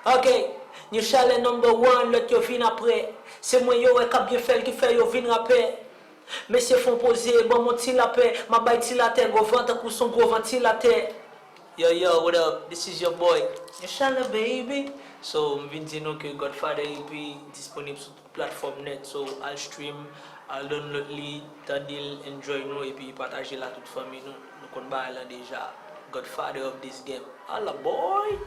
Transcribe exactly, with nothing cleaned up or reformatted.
Ok, New Chalè number one, lòt yo vin apre. Se mwen yo wè k ap byen fè l ki fè yo vin rapè. Mesye fè w poze, ban m yon ti lapè. M ap bay ti latè, gwo van tankou s on gwo vantilatè. Yo, yo, what up? This is your boy, New Chalè, baby. So, m vin di nou ke Godfather E P disponib sou tout platfòm nèt. So, al stream, al download li, tande l, enjoy nou, epi pataje l a tout fanmi nou. Nou konn bagay la deja. Godfather of this game. Ala boy!